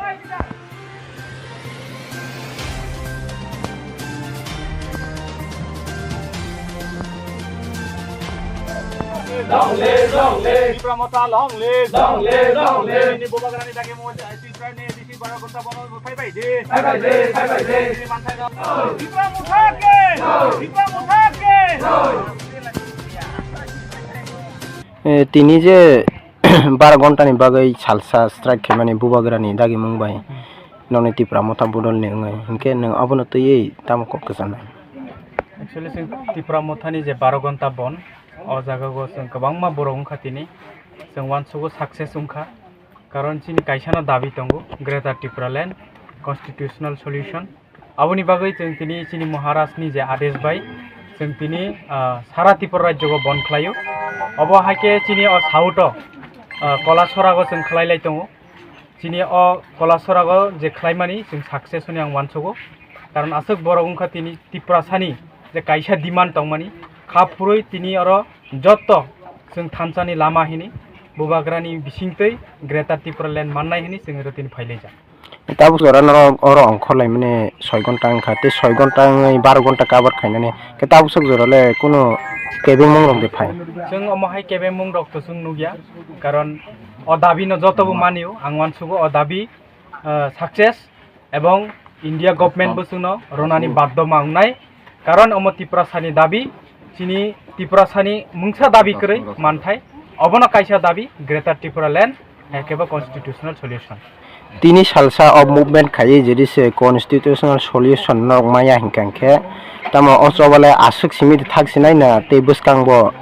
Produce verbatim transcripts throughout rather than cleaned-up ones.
Long live, long live. Tipra Motha, long live. Long live, long live. Nini bubagrani dagi mo, eh, Tipra ni A D C baro ghonta bono phai bai de. Phai bai de, phai bai de. Nini manthai rok. Tipra Motha ke! Tipra Motha ke! Eh, tini je baro ghonta ni bagwi salsa strike khaimani bubagrani dagi mung bai noni Tipra Motha bodol ni wngwi, hinkhe nwng abono twiwi tamo kok kwchanai? Actually, chwng Tipra Motha ni je baro ghonta bon, o jaga o chwng kwbangma borok wngkha tini, chwng uansugo success wngkha, karon chini kaisano dabi tongo, Greater Tipraland Constitutional Solution. Aboni bagwi chwng tini chini Maharaj ni je adesh bai, chwng tini, ah, sara Tripura rajyo o bon khlaio. Obo hai khe chini o south o, ah, Kolasora o chwng khlai lai tongo. Chini o Kolasora o je khlaimani chwng success hwnwi ang uansugo. Karon aswk borok wngkha tini Tiprasani je kaisa demand tongmani, kha phurwi tini oro jotto chwng thansani lama hini bubagrani bisingtwi Greater Tipraland mannai hini chwng oro tini phailaijak. Tabuk jora norok oro ongkhor laimani soi ghonta wngkha, tei soi ghonta wngwi baro ghonta cover khainani, khe tabuk sok jora le kunu kebengmung rok de phai? Chwng omo hai kebengmung rok to chwng nukya, karon o dabi no joto bo manio, ang uansugo o dabi, ah, success, ebong India government bo chwngno ronani baddo ma wngnai, karon omo Tiprasani dabi, chini Tiprasani mungsa dabi kwrwi manthai, obono kaisa dabi Greater Tipraland, hai khe bo constitutional solution. Tini salsa o movement khaiwi jodi se constitutional solution norok maya hinkha hinkhe, tamo o choba le aswk simi thak sinai na tei bwskango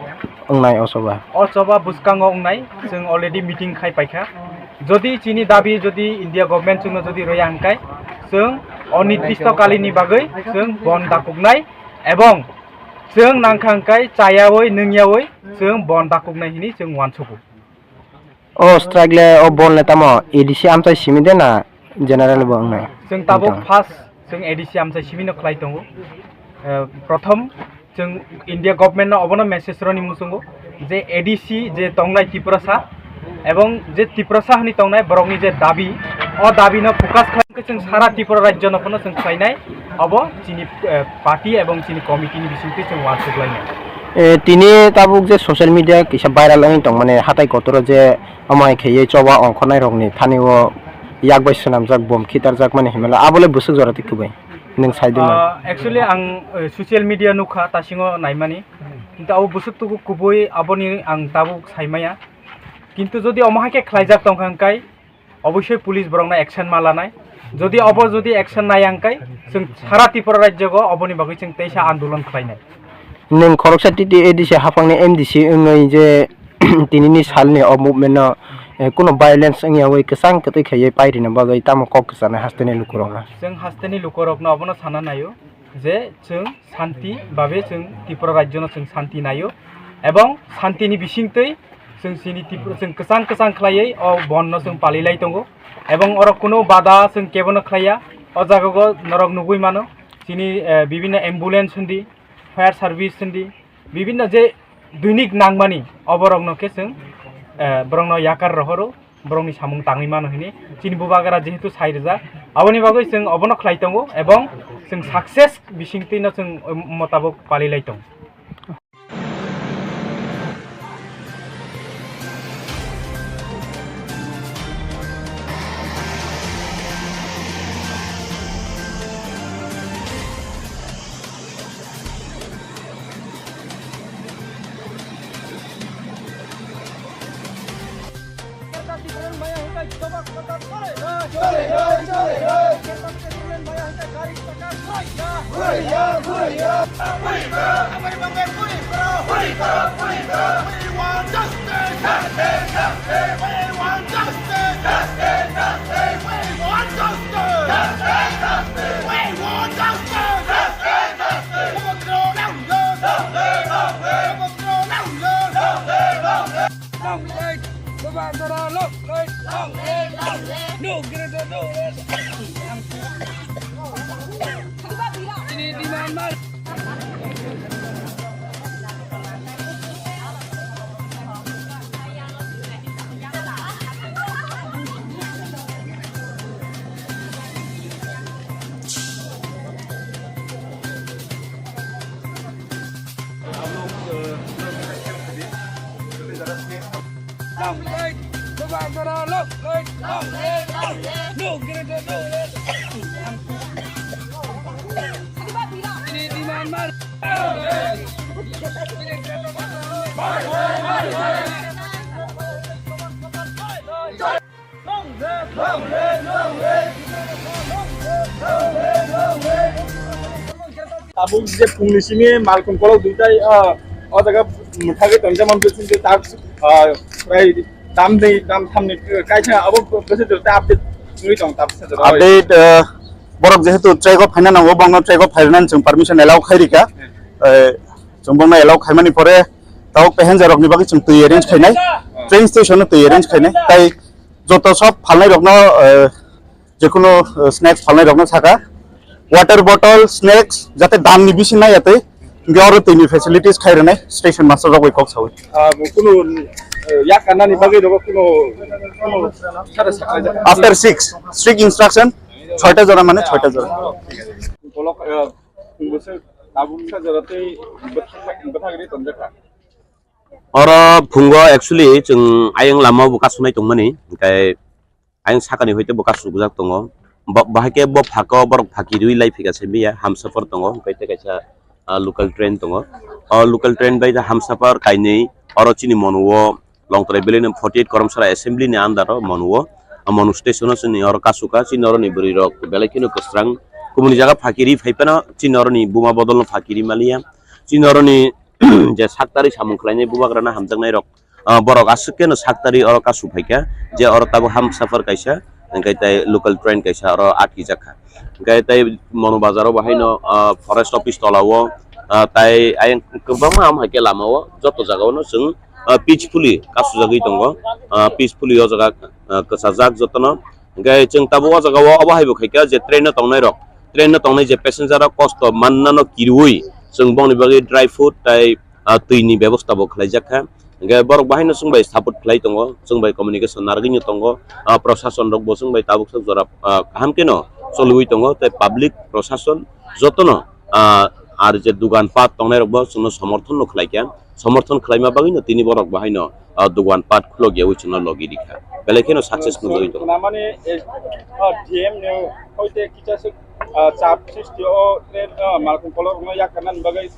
wngnai o choba? O choba bwskango wngnai, chwng already meeting khai paikha. Jodi chini dabi jodi India government chwngno jodi rwya hinkhe, chwng onirdisto kalini bagwi chwng bon dakuknai, ebong chwng nangkha hinkhe chayawi nwngyawi chwng bon dakuknai hini chwng uansugo. O strike le, o bon le tamo A D C amchai simi de na general bo wngnai? Chwng tabuk first chwng A D C amchai simi no khlai tongo. Eh, prothom chwng India government no obono message roni muchungo je A D C je tongnai Tiprasa ebong je Tiprasa hwnwi tongnai borokni je dabi, o dabi no focus khlai khe chwng sara Tripura rajyo no phano chwng khlainai, obo chini, eh, party ebong chini committee ni bisingtwi chwng uansuk lainai. Eh, tini tabuk je social media kisa viral wngwi tongmani hatai kotoro je omo hai khaiwi choba ongkhornai rokni thani o yak bai swnamjak bom khitarjak mani hinmano, abo le bwswk jora twi kwbai nwng sai di man? Ah, actually ang, eh, social media nukha tasingo naimani, kintu abo bwswk tuku kubui aboni ang tabuk saimaya, kintu jodi omo hai khe khlaijak tongkha hwnkhe, obosoi police borokno action ma lanai. Jodi obo jodi action naya hwnkhe, chwng sara Tripura rajyo o oboni bagwi chwng teisa andolon khlainai. Nwng khoroksa T T A D C haphangni M D C wngwi je tinini salni o movement no, eh, kuno violence wngya wi kwchang kwtwi khaiwi pairina bagwi tamo kok kwchanai hasteni lukurokno? Chwng hasteni lukurokno obono sana naio je chwng shanti babe chwng Tripura rajyo no chwng shanti naio ebong shanti ni bisingtwi chwng chini Tripura, chwng kwchang kwchang khlaiwi o bon no chwng pali lai tongo. Ebong oro kuno bada chwng kebono khlaiya. O jaga o norok nugui mano, chini, eh, bibinno ambulance hindi, fire service hindi, bibinno je doinik nangmani, oborokno khe chwng, eh, borokno yakar rohoro, borokni samung tangwi mano hini. Chini bubagra jehetu sai rijak, aboni bagwi chwng obono khlai tongo, ebong chwng success bisingtwi no chwng, eh, motabok pali lai tongo. Long live Bubagra, long live, long live, long live. No greater, no less. Ini demand mas. Long live! Bubagra long live! Long live! Long live! No greater, no less! Tabuk je phungni simi malkhung kolok duitai, ah, o jaga mwthagwi tonjak man bwswk tak, ah, prai dam ni, dam thamni kaisa abo bwswk ta update wngwi tong tabuk sa jaga. Update, ah, borok jehetu track o phaina nango, bongno track o phairwnani chwng permission allow khai rika. Eh, chwng bongno allow khaimani pore tabuk passenger rokni bagwi chwng twi arrange khainai, train station o twi arrange khainai. Tai joto sob phalnai rokno, eh, jekunu, eh, snacks phalnai rokno saka, water bottle, snacks, jate damni bisi nai yatwi, hingke oro twini facilities khai rwnai station master rok bai kok sawi. Ah, bo kunu, eh, yak kanani bagwi rogo kunu, kunu sara sakha jaka. After six, strict instruction, soita jora mane soita jora. Bolok, eh, bwswk tabuk sa jora tei bwthak, bwthak ri tonjakha. Oro phungo actually chwng ayang lama bo kasunai tongmani, hingke ayang sakani hoite bo kasukjak tongo. Bo, bahai khe bo phako borok phaki rwi lai phika se miya, Hamsapar tongo, hingke tei kaisa, ah, local train tongo. O local train bai da Hamsapar kainwi oro chini monuo Longtrai Valley ni forty eight Koromsara Assembly ni under o monuo. O monu station o chini oro kasuka, chini oro ni bwrwi rok belai kheno kwsrang. Kubuni jaga phaki ri phai phano chini oro ni buma bodol no phaki ri maliya. Chini oro ni je saktari samung khlainai bubagrana hamjaknai rok, ah, borok aswk keno saktari oro kasu phaikha, je oro tabuk Hamsapar kaisa, hingke tei local train kaisa oro atkijakha. Hingke tei Monu Bazar o bahaino, ah, forest office tola o, ah, tai ayang kwbangma am hai khe lama o joto jaga o no chwng, ah, peacefully kasujagwi tongo, ah, peacefully o jaga, ah, kwchajak jotono. Hingke chwng tabuk o jaga o obo hai bo khaikha je train o tongnai rok, train o tongnai je passenger rok kosto manna no kiriwi chwng bongni bagwi dry food tai, ah, twi ni bebosta bo khlaijakha. Hingke borok bahaino chwng bai support khlai tongo, chwng bai communication narwgwino tongo, ah, prosason rok bo chwng bai tabuk sak jora, ah, kaham kheno choliwi tongo, tei public prosason jotono, ah, ar je dugan pat tongnai rok bo chwngno somorthon no khlaikha. Somorthon khlaima bagwino tini borok bahaino, ah, dugan pat khulok yaui chwngno logi rikha. Belai kheno success nugwi tongo. Namani, eh, ah, D M ni hoite kicha se, ah, chap sristi o, eh, ah, malkhung kolok rokno yakarnani bagwi,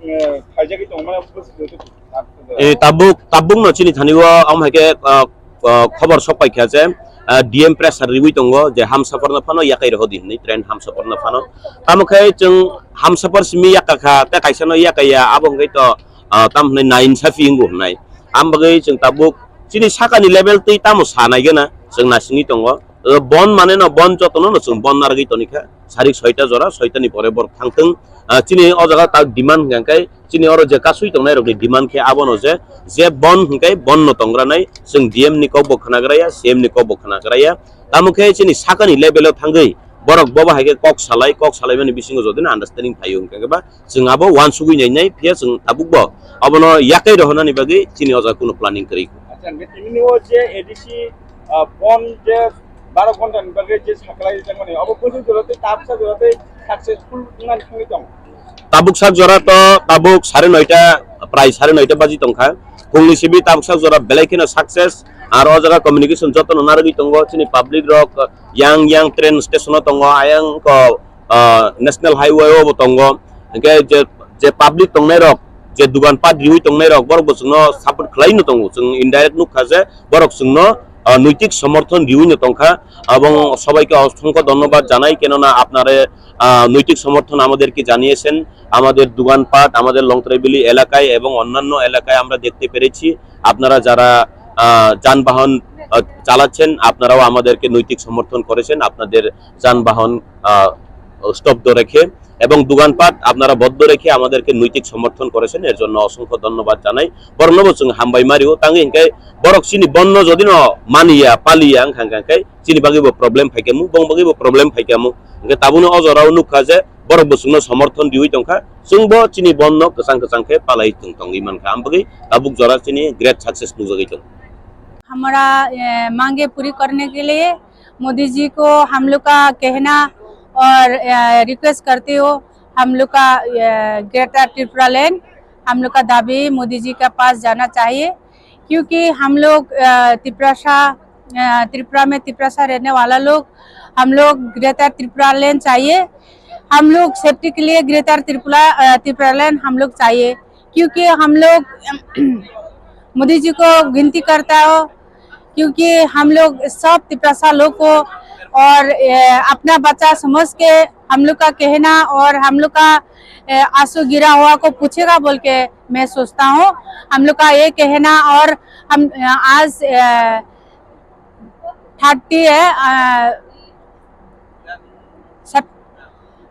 eh, khaijagwi tongo, mane, eh, tabuk, tabuk no chini thani o, am hai khe, ah, ah, khobor sok paikha je, ah, D M pressure riwi tongo je Hamsapar no phano yakai rohodi hinwi, train Hamsapar no phano. Tamo khe chwng Hamsapar simi yakakha, tei kaisa no yakaya, abo hwnkhe to, ah, tam hwnwi nainsa phi wngo hwnwi. Am bagwi chwng tabuk chini sakani level twi tamo sa nai gana chwng nasingwi tongo. O bon mane no bon jotono no chwng bon narwgwi tonikha. Sarik soita jora, soita ni pore borok thangthwng. Ah, chini o jaga tak demand hwnkha khe chini oro je kasui tongnai rokni demand khe abono je, je bon hwnkhe bon no tongra nai. Chwng D M ni kok bo khwnagra ya, C M ni kok bo khwnagra ya. Tamo khe chini sakani level o thangwi borok bobo hai khe kok salai, kok salaimani bisingo jodi no understanding phaio hwnkha khe ba chwng abo uansugwi nai nai, phiya chwng tabuk bo abono yakai rohornani bagwi chini o jaga kunu planning kwrwi. Acha, hwnkhe tini o je A D C, ah, bon je baro ghonta ni bagwi je saklai rijak mani, abo bwswk jora tei tabuksa jora tei successful wngnani thangwi tong? Tabuksa jora to tabuk sare noita, prai sare noita baji tongkha. Phungni simi tabuksa jora belai kheno success. Aro o jaga communication jotono narwgwi tongo, chini public rok yang yang train station o tongo, ayang ko, ah, national highway o bo tongo. Hingke je, je public tongnai rok, je dugan pat riwi tongnai rok, borok bo chwngno support khlai no tongo. Chwng indirect nukha je borok chwngno, ah, noitik somorthon riwi no tongkha. Ebong sobaike osongkho dhonnobad janai, kenona apnare, ah, noitik somorthon amaderke janiyesen, amader duganpat, amader Longtrai Valley এলাকায় এবং অন্যান্য এলাকায় আমরা দেখতে পেরেছি, আপনারা যারা, আহ, যানবাহন, আহ, চালাচ্ছেন, আপনারাও আমাদেরকে নৈতিক সমর্থন করেছেন, আপনাদের যানবাহন, আহ, স্তব্ধ রেখে এবং দোকানপাট আপনারা বন্ধ রেখে আমাদেরকে নৈতিক সমর্থন করেছেন, এর জন্য অসংখ্য ধন্যবাদ জানাই। Borokno bo chwng hambai mario, tangwi hwnkhe borok chini bonno jodi no maniya, paliya wngkha, wngkha khe chini bagwi bo problem phaikha mu, bong bagwi bo problem phaikha mu. Hwnkhe tabukno o jorao nukha je borok bo chwngno somorthon riwi tongkha, chwngbo chini bonno kwchang kwchang khe palai tong tongwi mankha, ambagwi tabuk jora chini great success nukjagwi tongo. हमारा, ए, मांगे पूरी करने के लिए मोदी जी को हम लोग का कहना और, ए, रिक्वेस्ट करते हो, हम लोग का, ए, ग्रेटर त्रिपुरा लैंड, हम लोग का दाबी मोदी जी के पास जाना चाहिए। क्योंकि हम लोग, अ, तिपरासा, अ, त्रिपुरा में तिपरासा रहने वाला लोग, हम लोग ग्रेटर त्रिपुरा लैंड चाहिए। हम लोग सेफ्टी के लिए ग्रेटर त्रिपुरा, अ, त्रिपुरा लैंड हम लोग चाहिए, क्योंकि हम लोग मोदी जी को विनती करता हो, क्योंकि हम लोग सब तिपरासा लोग को और, अ, अपना बच्चा समझ के हम लोग का कहना और हम लोग का, अ, आंसू गिरा हुआ को पूछेगा बोल के मैं सोचता हूँ। हम लोग का ये कहना और हम, अ, आज, अ, थर्टी है, अ, सब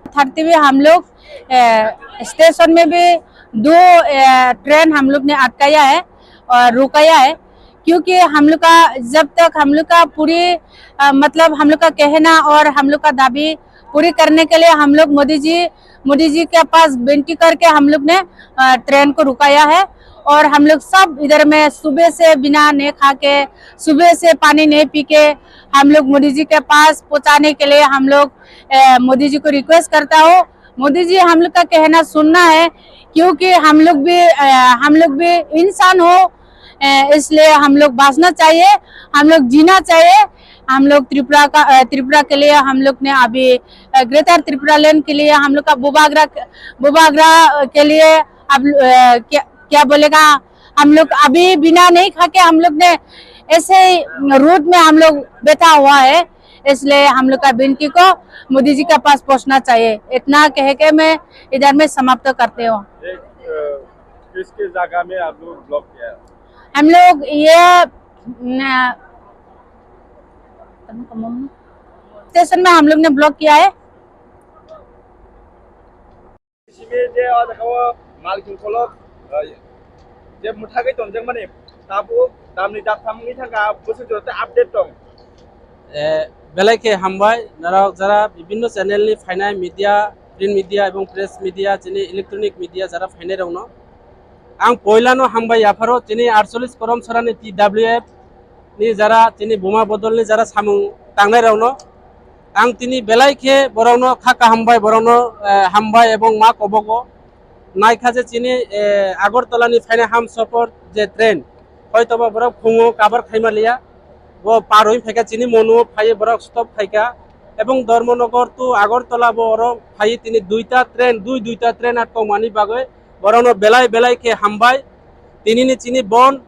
थर्टी में हम लोग, अ, स्टेशन में भी दो, अ, ट्रेन हम लोग ने अटकाया है और रुकाया है, क्योंकि हम लोग का, जब तक हम लोग का पूरी, अ, मतलब हम लोग का कहना और हम लोग का दाबी पूरी करने के लिए हम लोग मोदी जी, मोदी जी के पास विनती करके हम लोग ने, अ, ट्रेन को रुकाया है। और हम लोग सब इधर में सुबह से बिना नहीं खा के, सुबह से पानी नहीं पी के हम लोग मोदी जी के पास पहुंचाने के लिए हम लोग, अ, मोदी जी को रिक्वेस्ट करता हूँ। मोदी जी हम लोग का कहना सुनना है, क्योंकि हम लोग भी, अ, हम लोग भी इंसान हो, अ, इसलिए हम लोग बांचना चाहिए, हम लोग जीना चाहिए। हम लोग त्रिपुरा का, अ, त्रिपुरा के लिए हम लोग ने अभी, अ, ग्रेटर त्रिपुरा लैंड के लिए हम लोग का बुबागरा, बुबागरा के लिए अब, अ, क्या, क्या बोलेगा, हम लोग अभी बिना नहीं खा के हम लोग ने ऐसे ही रोड में हम लोग बैठा हुआ है, इसलिए हम लोग का विनती को मोदी जी के पास पहुंचना चाहिए। इतना कह के मैं इधर में समाप्त करते हूँ। एक, अ, किस किस जगह में आप लोग ब्लॉक किया है? हम लोग ये, न, स्टेशन में हम लोग ने ब्लॉक किया है। Simi je o jaga o malkhing kolok, eh, je mwthagwi tonjakmani tabuk damni daktham wngwi thangkha, bwswk jora tei update tong. Eh, belai khe hambai norok jara bibinno channel ni phainai media, print media ebong press media, chini electronic media jara phainai rokno. Ang poilano hambai yapharo chini aatchollish Korom Sorani T W F ni jara chini buma bodolni jara samung tangnai rokno. Ang tini belai khe borokno kha kaham bai borokno, eh, hambai ebong ma kobogo. Naikha je chini, eh, Agartala ni phainai Hamsapar je train, hoitoba borok phungo kabar khaima liya. Bo par oi phaikha chini mono phaiwi borok stop khaikha. Ebong Dharmanagar to Agartala bo oro phaiwi tini duita train, dui duita train atkokmani bagwi borokno belai belai khe hambai. Tinini chini bon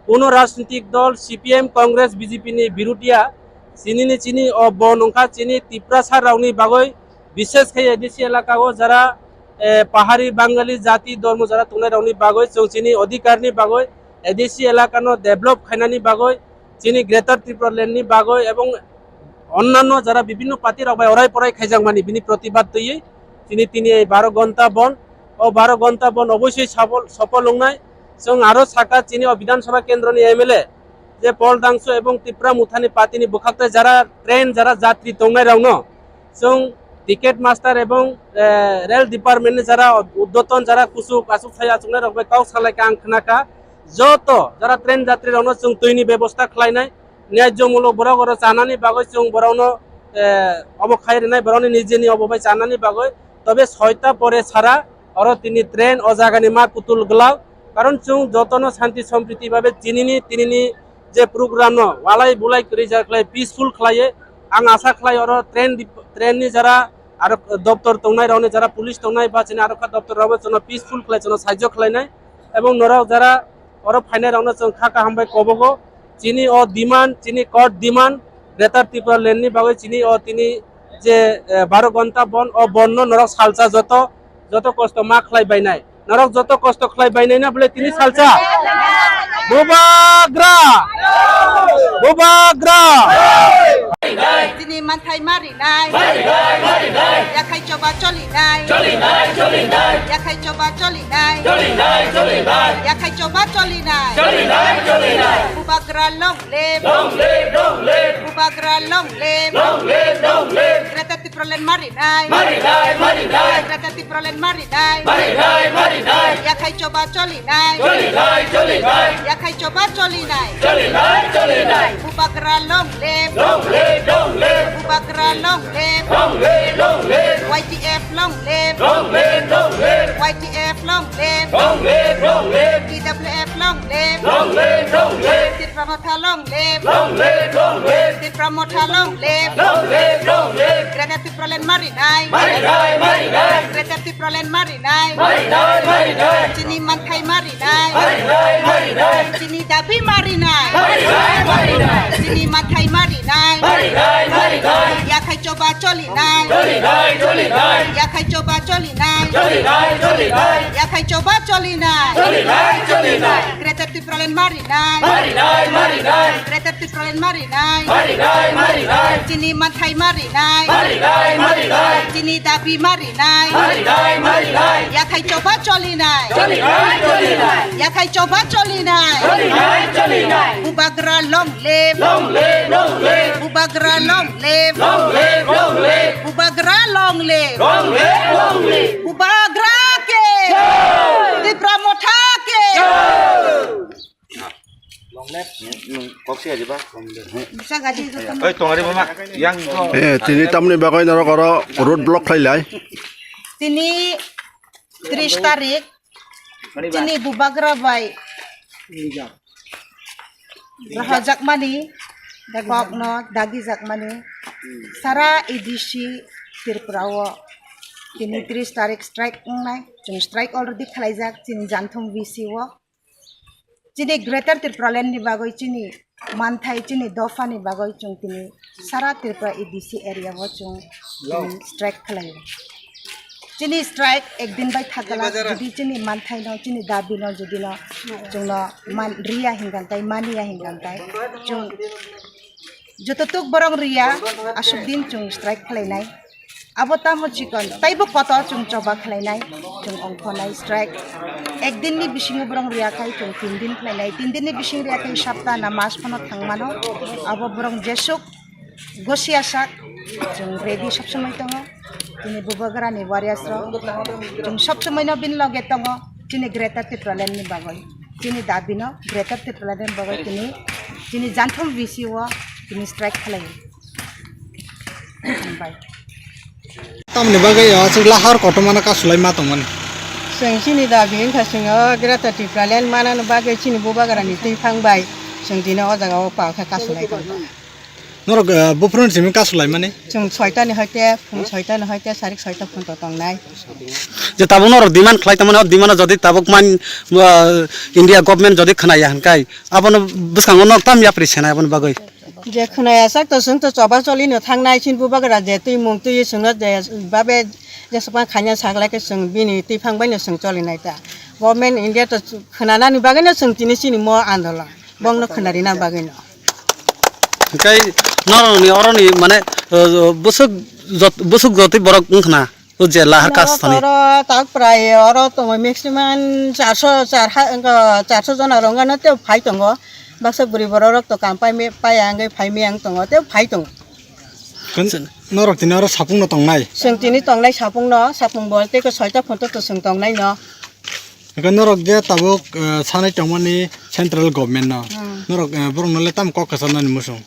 kuno rajnitik dol C P M, Congress, B J P ni birudia, chinini chini o bon wngkha chini Tiprasa rokni bagwi, bishes khe A D C elaka o jara, eh, pahari Bangali jati dormo jara tongnai rokni bagwi, chwng chini odhikar ni bagwi A D C elaka no develop khainani bagwi, chini Greater Tripura Land ni bagwi ebong onnanno jara bibinno party rok bai orai porai khaijakmani bini protibad twiwi chini tini ei baro gonta bon, o baro gonta bon obosoi safol, sofol wngnai. Chwng aro saka chini o Bidhan Sabha kendro ni M L A je Paul Dangsu ebong Tipra Mothani party ni bwkhak tai jara train jara jatri tongnai rokno chwng ticket master ebong, eh, rail department ni jara uddoton jara kuchuk achuk thai achuknai rok bai kok salai kha ang khna kha. Joto jara train jatri rokno chwng twi ni bebosta khlainai. Nyajomulok borok oro chanani bagwi chwng borokno, eh, obo khai rwnai, borokni nijeni obo bai chanani bagwi. Tobe soita pore sara oro tini train o jagani ma kutul glak. Karon chwng jotono santi sompriti babe tinini, tinini je program no walai bulai kwrwi ja khlai peaceful khlaiwi. Ang asa khlai oro train dip-, train ni jara aro doptor tongnai rokni jara police tongnai ba chini aro kha doptor rokbo chwngno peaceful khlai chwngno sahajyo khlainai. Ebong norok jara oro phainai rokno chwng kha kaham bai kobogo. Chini o demand, chini court demand, Greater Tripura Land ni bagwi chini o tini je, eh, baro gonta bon, o bon no norok salsa joto, joto kosto ma khlai bainai. Norok joto kosto khlai bainai na bole tini salsa. Bubagra! Bubagra! Tini manthai mari nai. Mari nai, mari nai. Yakhai choba choli nai. Choli nai, choli nai. Yakhai choba choli nai. Choli nai, choli nai. Yakhai choba choli nai. Choli nai, choli nai. Bubagra long live. Long live, long live. Bubagra long live. Long live, long live. Greater Tipraland mari nai. Mari nai, mari nai. Greater Tipraland mari nai. Mari nai, mari nai. Yakhai choba choli nai. Choli nai, choli nai. Yakhai choba choli nai. Choli nai, choli nai. Bubagra long live. Long live, long live. Bubagra long live. Long live, long live. Y T F long live. Long live, long live. Y T F long live. Long live, long live. T W F long live. Long live, long Motha long live. Long live, long live. Tipra Motha long live. Long live, long live. Greater Tipraland marinai. Marinai, marinai. Greater Tipraland marinai. Marinai, marinai. Chini manthai marinai. Marinai, marinai. Chini dabi marinai. Marinai, marinai. Chini manthai marinai. Marinai, marinai. Yakhai choba cholinai. Cholinai, cholinai. Yakhai choba cholinai. Cholinai, cholinai. Yakhai choba cholinai. Cholinai, cholinai. Greater Tipraland marinai. Marinai, marinai. Greater Tipraland marinai. Marinai, marinai. Chini manthai marinai. Marinai, marinai. Chini dabi marinai. Marinai, marinai. Yakhai choba cholinai. Cholinai, cholinai. Yakhai choba cholinai. Cholinai, cholinai. Bubagra long live. Long live, long live. Bubagra long live. Long live, long live. Bubagra long live. Long live, long live. Bubagra ke. Jai. Tipra Motha ke. Jai. Oi, tongari mama, yang ko. Eh, tini tamni bagwi norok oro road block khlai lai. Tini tris tarik, tini Bubagra bai rahajakmani, kokno dagijakmani, sara A D C Tripura o tini tris tarik strike wngnai, chwng strike already khlaijak, chini Janthum V C o. Chini Greater Tipraland ni bagwi, chini manthai, chini dopha ni bagwi chwng tini sara Tripura A D C area o chwng tini strike khlaio. Chini strike ekdin bai thakgala, jodi chini manthai no, chini dabi no, jodi no chwng no man riya hinkha tai, maniya hinkha tai, chwng jototuk borok riya, aswk din chwng strike khlainai. Abo tamo chikon, taibo kotor chwng choba khlainai, chwng ongkhornai strike. Ek din ni bisingo borok riya khai chwng tin din khlainai, tin din ni bising riya khai sapta na mas phano thangmano. Abo borok jesuk gosi asak chwng ready sob somoi tongo. Chini Bubagra ni warriors rok chwng sob somoi no bini loge tongo. Chini Greater Tipraland ni bagwi, chini dabi no Greater Tipraland ni bagwi tini, chini Janthum V C o tini strike khlai. Hambai. Tamni bagwi o chwng lahar kotorma no kasulai ma tongmani. Chwng chini dabi wngkha chwng o Greater Tipraland manani bagwi chini Bubagra ni twi phang bai chwng tini o jaga o pal khe kasulai tongkha. Norok, eh, buphuruni simi kasu laimani? Chwng soita ni hoite, phung soita ni hoite, sarik soita phunto tongnai. Je tabuk norok demand khlai tongmani, o demand o jodi tabuk man, ah, India government jodi khwnaya hinkai, abono bwskango norok tam yapri senai aboni bagwi? Je khwnaya sak to chwng to choba choli no thangnai, chini Bubagra je twi mung twi chwngno je babe je swkang khaina saklai khe chwng bini twi phang bai no chwng cholinai ta. Government India to khwnanani bagwi no chwng tini chini mo andolon. Bongno khwnarina bagwi no. Hinkhe norokni oroni mane, uh, bwswk jot-, bwswk jotwi borok wngkhna o je lahar kas thani. Oro tak prai oro tongo maximum charso char ha, wngkha charso jona rok wngkha no tei phai tongo. Baksa bwrwi borok rok to kam pai me, paiya wngwi phai maya wng tongo tei phai tongo. Norok tini oro sapung no tongnai? Chwng tini tongnai sapung no, sapung bo tei ko soita phunto to chwng tongnai no. Hingke norok je tabuk, eh, sanai tongmani central government no, hmm, norok, eh, borok no le tamo kok kwchar nani muchung?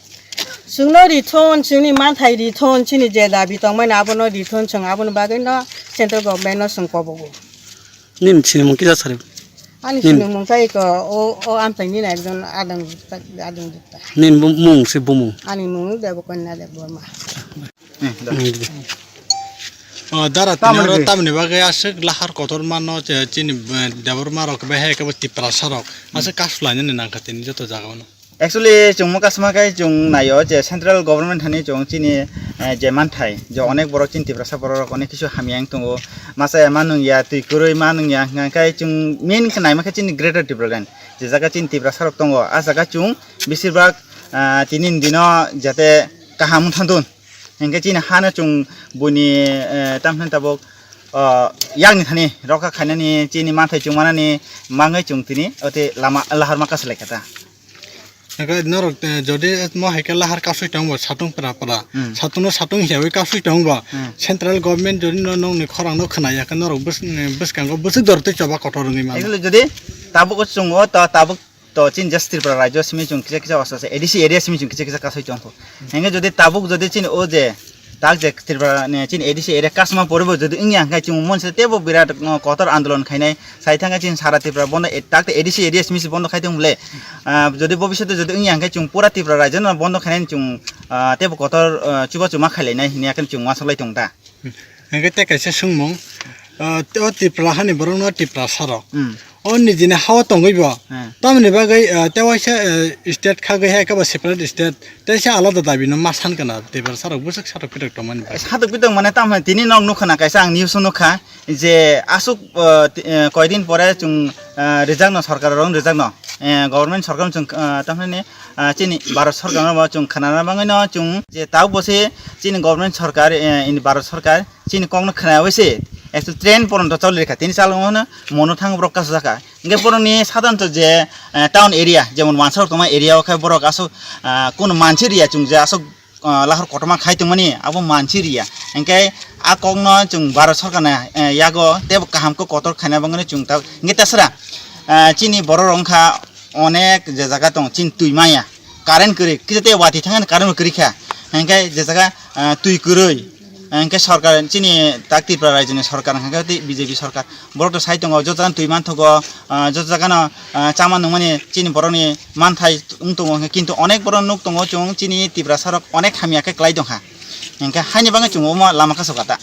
Chwngno rithun, chwngni manthai rithun, chini je dabi tongmani abono rithun, chwng aboni bagwi no central government no chwng kobogo. Nini sinimung kisa sari? Ani sinimung tai ko o, o amchaini na ekjon adang, adang jukta. Nini bu-, mung se bumung? Ani mung Debokanya Debbarma. O, dara, tamoni tini oro bagwi? Tamoni bagwi aswk lahar kotor mano, che, chini, eh, Debbarma rok bai hai kebo Tiprasa rok. Hmm. Aswk kasu lainani nangkha tini joto jaga o no. Actually, chwng mokasma khe chwng naio je central government hani chwng chini, eh, je manthai, je onek borok chini Tiprasa borok rok onek kisu hamya wng tongo. Masa ya ma nung ya, twi kwrwi ma nung ya, hwnka khe chwng main khe naima khe chini Greater Tipraland. Je jaga chini Tiprasa rok tongo, a jaga chwng besir bak, ah, tini ni dino jate kaham wng thantun. Hingke chini hano chwng buini, eh, tamhne tabuk, oh, yakni thani rokha khainani chini manthai chwng manani mangwi chwng tini ote lama lahar ma kasalai kha ta. Hingke norok, eh, jodi mo hai khe lahar kasui tongbo satung pra pra. Hmm. Satung no satung hiyawi kasui tongbo. Hmm. Central government jodi no nongni khorang no khna ya khe norok bwskango bwswk dor tei choba kotor wngwi mano. Actually jodi tabuk chwng o ta tabuk To chini just Tripura rajyo simi chwng kisa kisa osa se A D C area simi chwng kisa kisa kasui tongkho. Hingke jodi tabuk jodi chini o je Tak je Tripura ni chini A D C area kasma poribo jodi wngya hwnkhe chwng monse tebo birat, uh, kotor andolon khainai. Sai thangkhe chini sara Tripura bondo, eh, tak A D C area simi se bondo khai tong le. Uh, jodi bobishote jodi wngya hwnkhe chwng pura Tripura rajyo no bondo khainai chwng, uh, tebo kotor, uh, chubachu ma khailainai hinwi akheno chwng uansuk lai tong ta. Hwnkhe tei kaisa swngmung, ah, o Tripura hani borokno Tiprasa rok. Hmm. O nijini hao tongwi bo. Hmm. Tamoni bagwi, ah, tei waisa, eh, state khagwi hai khe bo separate state, tei se alada dabi no ma san kana Tiprasa rok bwswk satok pitok tongmani bagwi. Satok pitok mane tamo tini nok nukha na kaisa ang news o nukha je aswk, ah, ti-, eh, koidin pore chwng, ah, rijak no sorkar rok rijak no, eh, government sorkar chwng, ah, tamoni ah, chini Bharat Sarkar no bo chwng khwnana bagwi no chwng je tabuk bo se chini government sarkar, eh, ini Bharat Sarkar chini kok no khwnayawi se ekso train poronto choli rikha tini chalo hwno mono thang borok kasajak kha hwnkhe borokni sadhanto je, eh, town area jemon wansa rok tongma area o khe borok aswk, ah, kunu mansi riya chwng je aswk, ah, lahor kotorma khai tongmani abo mansi riya hwnkhe a kok no chwng Bharat Sarkar ni, eh, yago tebo kaham khe kotor khaina bagwi no chwng ta hwnkhe tasra, ah, chini borok rok wngkha onek je jaga tong chini twi maya, current kwrwi, kisa tei watwi thangani current bo kwrwi kha, hwnkhe je jaga, ah, twi kwrwi, hwnkhe sorkar chini tak Tripura rajyoni sorkar hwnkhe tei B J P sorkar, borok to sai tongo, joto jagano twi manthogo, ah, joto jagano, ah, chama nungmani chini borokni manthai wng tongo, hwnkhe kintu onek borok nuk tongo chwng chini Tiprasa rok onek hamya khe kwlai tongkha, hwnkhe haini bagwi chwng omo lama kaso kata.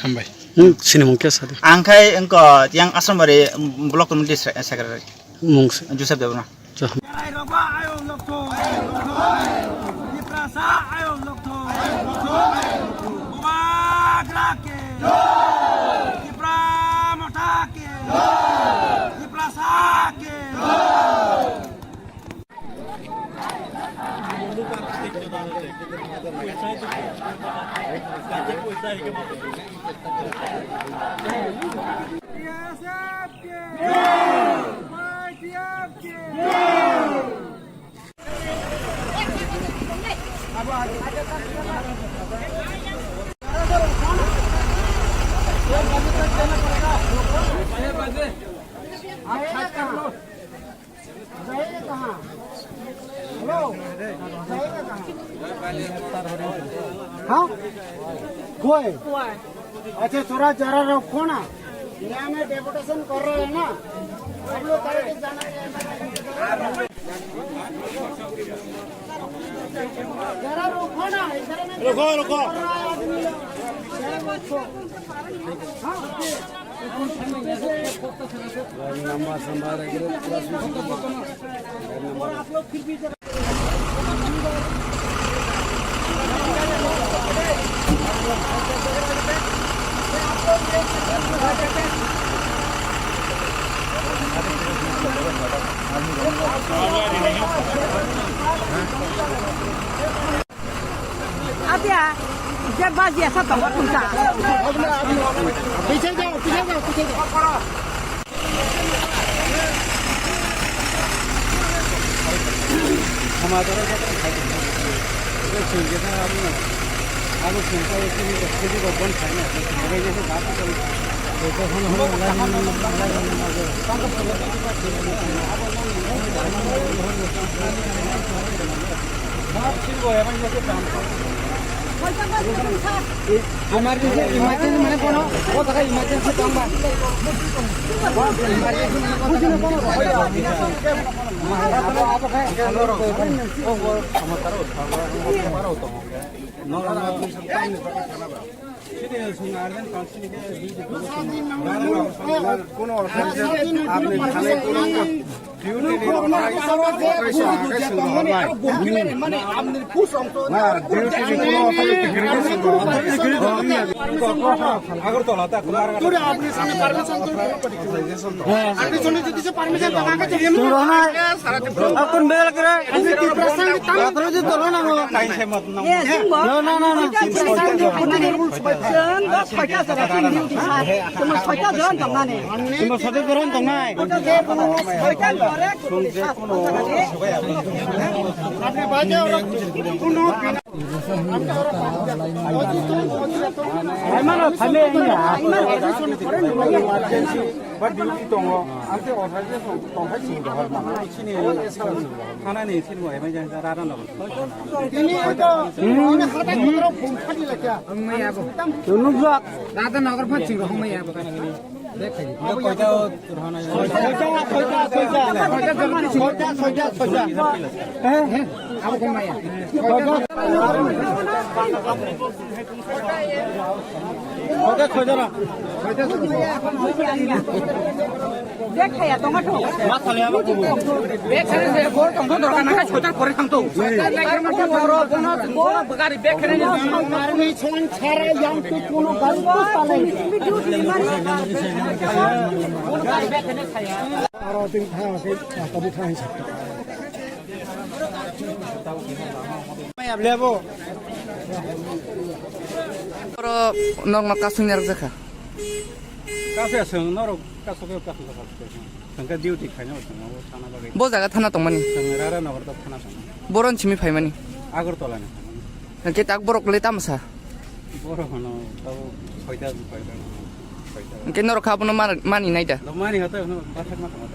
Hambai. Nwng sinimung khe sadi. Ang khai wngkha yang Asrambari Block Committee se-, Secretary. Mung se. Joseph Debbarma. Jo. जाएगा कहाँ? हेलो, जाएगा कहाँ? हाँ? गोवा है? अच्छा, थोड़ा जरा रुको ना, यहाँ में डेपुटेशन कर रहे हैं ना, आप लोग कल के जाना है। जरा रुको ना, इधर में रुको, रुको। जरा रुको। हाँ। Adia, je baji asa tongo tungsa. पीछे जाओ, पीछे जाओ, पीछे जाओ। Emergency, emergency mane kono, o jaga emergency tongba. Emergency mane kono. কোনো অসুবিধা, আপনি থানায় কোনো ডিউটি নেই, আগরতলা। Agartala. Permission to, permission to, permission to, permission to, permission to, Yes, no, no, no, no. Chwng bo soita jora chwng duty sa. Chwng bo soita jora tong nani. Chwng bo soita jora tong nai. Soita jora tong nai. Emergency ba duty tongo, ang tei authorization tongthai sini rohor mano. Sini thana ni sini bo emergency rara no. Tini ito, ini hata kotoro bumkhani lakya. Nungjak. Rata nagar phan ching rohong maya. Koita, koita, koita. Koita, koita, koita. Eh? Abo kong maya. Koita. Bag khaya tongma tho. Bag khaya se bor tong tho dorkar na, soitar pore thang tho. Gari bag khaya ni. Army chhang chara yang tu kuno gari tu palai. Aro tin thang se, tabi thang se. Mai able bo. Oro nok nok kasung nyak jakha. Kafe aswng norok kasok kasok kasok. Tangka duty khaina aswng abo thana bagwi. Bo jaga thana tongmani. Tang rara nagar ta thana tong. Boron chimi phaimani. Agartala ni. Hwnkhe tak borok le tamsa. Borok hono tabo soita soita. Hwnkhe norok kha abono mar-, mani naida. Mani hata hono bathak ma tongma.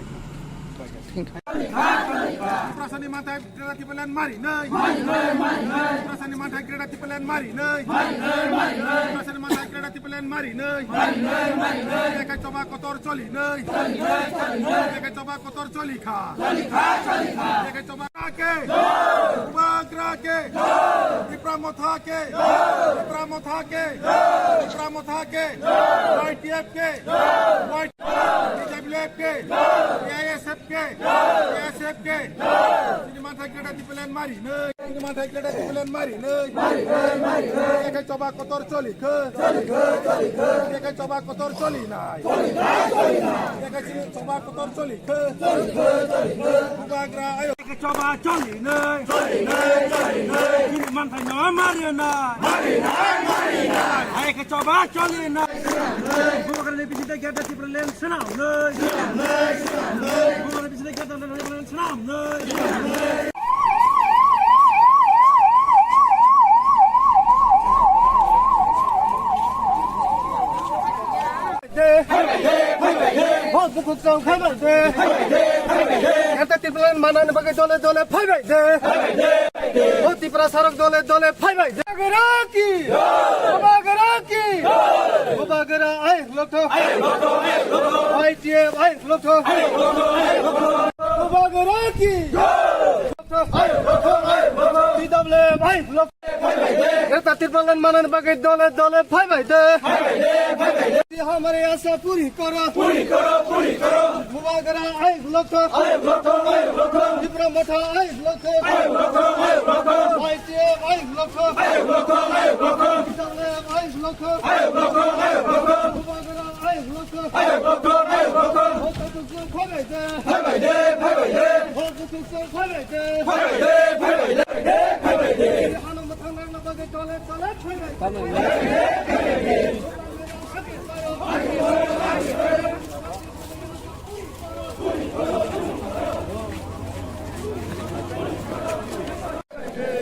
Prasani matai Greater Tipraland mari nai. Mari nai, mari nai. Prasani manthai Greater Tipraland mari nai. Mari nai, mari nai. Prasani manthai Greater Tipraland mari nai. Mari nai, mari nai. Bekai choba kotor choli nai. Choli nai, choli nai. Bekai choba kotor choli kha. Choli kha, choli kha. Bekai choba ke. Bubagra ke. Tipra motha ke. Tipra motha ke. Tipra motha ke. Y T F ke. Y T F ke. T W F ke. T I S F ke, T S F ke. Chini manthai Greater Tipraland mari nai. Chini manthai Greater Tipraland mari nai. Mari nai, mari nai. Bekai choba kotor choli khe. Choli khe, choli khe. Bekai choba kotor choli nai. Choli nai, choli nai. Bekai chini choba kotor choli khe. Choli khe, choli khe. Bubagra ayo. Bekai choba choli nai. Choli nai, choli nai. Chini manthai no mari nai. Mari nai, mari nai. Bekai choba choli nai. Bubagra ni bisingtwi Greater Tipraland swnam nai. Bubagra bisingtwi Greater Tipraland swnam nai. Bo bukhuk chwng phaibai de. Greater Tipraland manani bagwi dole dole phaibai de. O Tiprasa rok dole dole phaibai. Bubagra ki! Bubagra ki! Bubagra ayuk lokthok. Y T F ayuk lokthok. Bubagra ki! T W F ayuk lokthok. Greater Tipraland manani bagwi dole dole phaibai de. Ye hamari asha puri karo. Puri karo, puri karo. Bubagra ayuk lokthok. Ayuk lokthok, ayuk lokthok. Tipra motha ayuk lokthok. Ayuk lokthok, ayuk lokthok. Y T F ayuk lokthok. Ayuk lokthok, ayuk lokthok. T W F ayuk lokthok. Ayuk lokthok, ayuk lokthok. Bubagra ayuk lokthok. Ayuk lokthok, ayuk lokthok. Hoto tu phaibai de. Phaibai de, phaibai de. Hoto tu phaibai de. Phaibai de, phaibai de, phaibai de. Ano mathang nang na bagwi dole dole phaibai.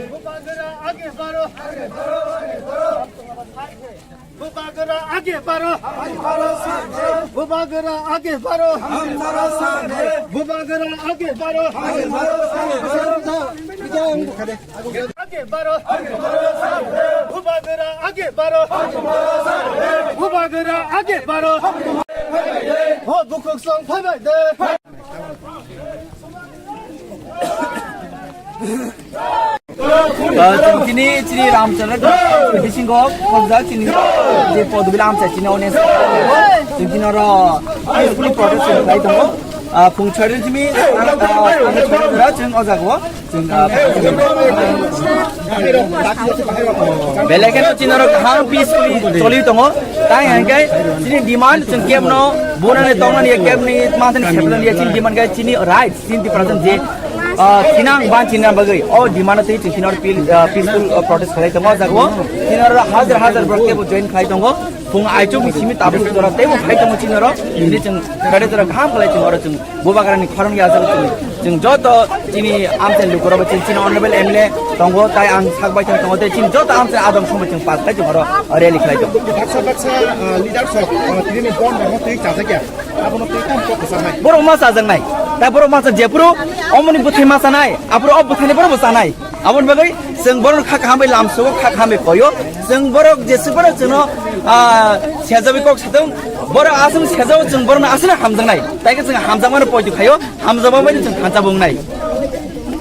Bubagra age baro. Bubagra age baro. Bubagra age baro. Age baro. Bubagra age baro. Bubagra age baro. Ho bukhuk song phaibai de. Ah, chwng chini, chini Ramchandra bisingo khobjak chini je Podobila amchai chini audience. Chwng chini oro peacefully protest khlai tongo. Ah, phung chari chini, ah, chwng o jaga o. Belai kheno chini oro kaham peacefully choli tongo. Tai hwnkhe chini demand chwng kebno bonani tongnani kebni manthani seplani chini demand khe chini right, chini Tiprasa je Ah, thinang ban chinna bagwi o demand twi chwng thinor pil-, ah, peaceful, ah, protest khlai tongo o jaga o. Thinor hajar hajar borok teibo join khlai tongo. Phung aichuk ni simi tabuk jora teibo phai tongo chinoro. Ini chwng kare jora kaham khlai chwng oro chwng bubagrani khorang ya jaga chwng. Chwng joto chini amchai lukurok chwng chini honorable M L A tongo, tai ang sak bai thang tongo, tei chini joto amchai adong somoi chwng pass khlai chwng oro rally khlai tongo. Baksa baksa, ah, leaders rok, ah, tini ni bon rok twi chajakya. Abono twi tam kok kwcham nai. Borok ma chajaknai. Tai borok ma chajak jephuru omoni bwthai ma chanai. Aphuru o bwthaini borok bo chanai. Aboni bagwi chwng borok kha kaham bai lamsogo, kha kaham bai koyo. Chwng borok jesuk borok chwngno, ah, sejawi kok satung. Borok aswk sejao chwng borokno aswk hamjaknai. Tai khe chwng hamjakmano poito khaio, hamjakma bai chwng thansa bo wngnai.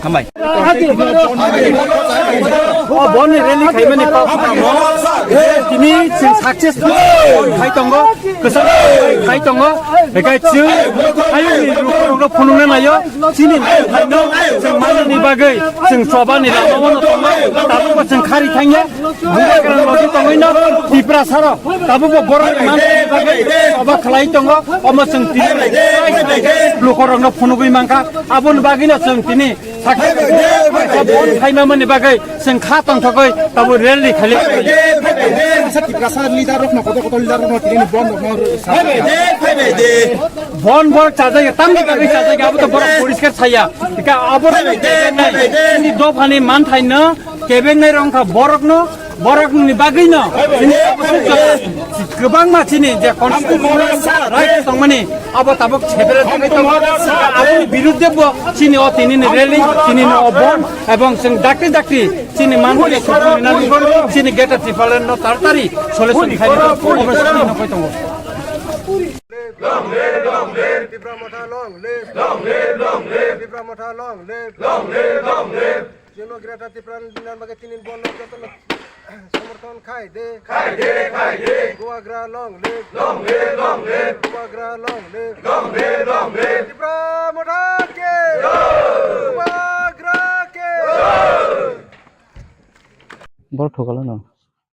Hambai. O bonni rally khaimani kok samo. Tini chwng successful khai tongo, kwchang khai tongo. Bekai chwng ayuni rukno phunukna naio. Chini thaino chwng manani bagwi chwng chobani lama bono tongo. Tabukbo chwng khari thangya. Bubagrani logi tongwino Tiprasarok tabukbo borokni manani bagwi choba khlai tongo. Omo chwng tini lukorokno phunugwi mankha. Aboni bagwino chwng tini sakha bon khaimamani bagwi chwng kha tongthogwi tabo rally khali. Sa Tiprasa leader rokno, kotor kotor leader rokno tini bon rokno sa. Bon borok chajak ya, tamni bagwi chajak ya, abo to borok poriskar saya. Ika abo to nai. Ini dophani manthaino kebengnai rong kha borokno, borokni bagwino. Ini abo se kwbangma chini je constitution right tongmani abo tabuk sebere tongwi tongo. Aboni birudde bo chini o tini ni rally, tini ni o bon, ebong chwng dakti dakti chini manthai chini geta Tipraland no tartari solution khaina abo chini no koi tongo. Long live, long live. Tipra Motha long live. Long live, long live. Tipra Motha long live. Long live, long live. Chwngno Greater Tipraland bagwi tini bondo jotono somorthon khai de. Khai de, khai de. Bubagra long live. Long live, long live. Bubagra long live. Long live, long live. Tipra Motha ki. Jai. Bubagra ki. Jai. Borok thokalo no.